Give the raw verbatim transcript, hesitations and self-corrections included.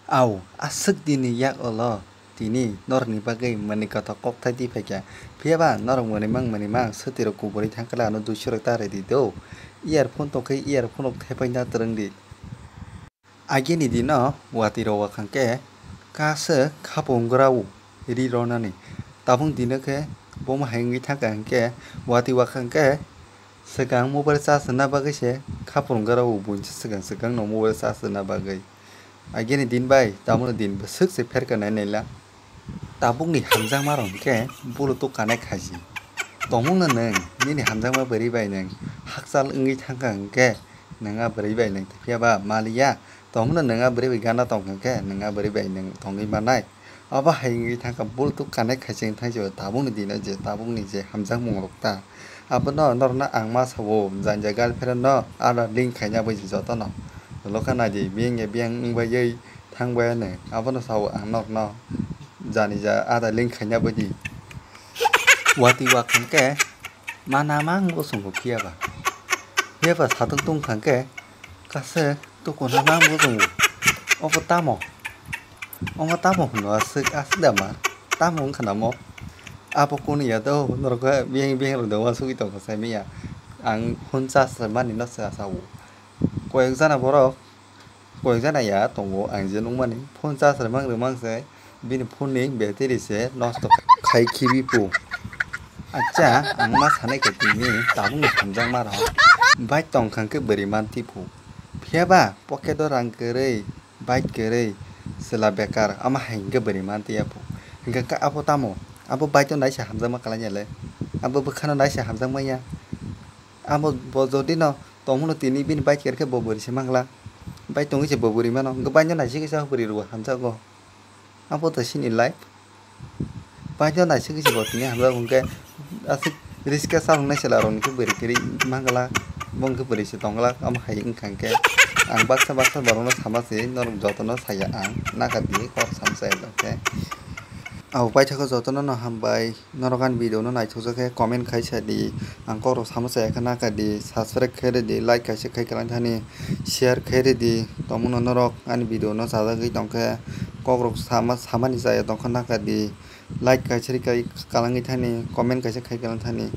Au, aswk dini yak ulo tini norokni bagwi mwnwi kothok kok thai twi phaikha. Phiyaba norok mwnwi mang mwnwi mang swtwi rok kuburwi thangkhe ano duiso rok ta rwdi do. Earphone tongkhe earphone rok thepaina twrwngdi. Agini dino watwi rok wakhang khe kaisa khapung grao ri ronani. Tabuk dino khe bomo hai wngwi thangkha hwnkhe watwi wakhang khe swkang mobile charge rwna bagwi se khapung grao buini swkang swkang no mobile charge rwna bagwi. Agini din bai tamono din bwswk se pherka nai naila. Tabukni hamjakma rok hwnkhe bluetooth connect khaisi. Tongmungno nwng nini hamjakma bwrwi bai nwng hakchal wngwi thangkha hwnkhe nwng a bwrwi bai nwng phiya ba maliya. Tongmungno nwng a bwrwi bai gana tongkha hwnkhe nwng a bwrwi bai nwng tongwi manai. Abo hai wngwi thangkha bluetooth connect khaisi wngthang se tabukni dino je tabukni je hamjakmung rok ta. Abono norokno ang ma sao, jani ja girlfriend no ada link khaina bai jotono. Lokha naidi, biyang ya biyang wng bai oi thang bai ano. Abono sao ang norokno jani ja ada link khaina bai di. Watwi wakhang khe mana mang bo chwngo phiya ba. Phiya ba satung tung khang khe kaisa tukuna mang bo chwngo. Obo tamo? Omo tamo hwnwi aswk, aswk da ma? Tamo wngkha namo? Abo kunu ya do, norok biyang biyang rok de uansugwi tongkha sai manya. Ang phone charge rwmani no cha sao. Koyek jana borok, koyek jana ya tongo ang je nukmani. Phone charge rwmang rwmang se bini phone ni battery se nosto khai khibi pu. Acha, ang ma sanai khe tini tabukni hamjakma rok bike tongkha khe bwrwi man twi pu. Phiya ba pocket o rang kwrwi, bike kwrwi, chwla bekar, ama hai hwnkhe bwrwi man twi ya pu. Hwnkhe khe abo tamo? Abo bike no naisa hamjakma kwlai ya le. Abo bwkha no naisa hamjakma ya. Abo bo jodi no tongmano tini bini bike kwrwi khe bo bwrwi se man glak. Bike tongwi se bo bwrwi mano. Hwnkhe bike no naisingwi se bwrwi rw hamjago. Abo to chini life. Bike no naisingwi se bo tini hamjak hwnkhe aswk risk khe chaloknai chwla rokni khe bwrwi kwrwi man glak. Bo hwnkhe bwrwi se tong glak. Amo hai wngkha hwnkhe ang baksa baksa borokno sama se norok jotono saya ang. Naka di kok sam chaya hwnkhe. Abo paithago jotono no hambai. Norok ani video no naithokjak khe comment khai sa di. Ang kokrok sama chaya khe naka di. Subscribe khai rw di, like kaisa khai kwlai thani, share khai rw di. Tongmano norok ani video no chajagwi tongkhe kokrok sama, samani chaya tongkha naka di. Like kaisa ri kai kwlangwi thani, comment kaisa khai kwlai thani.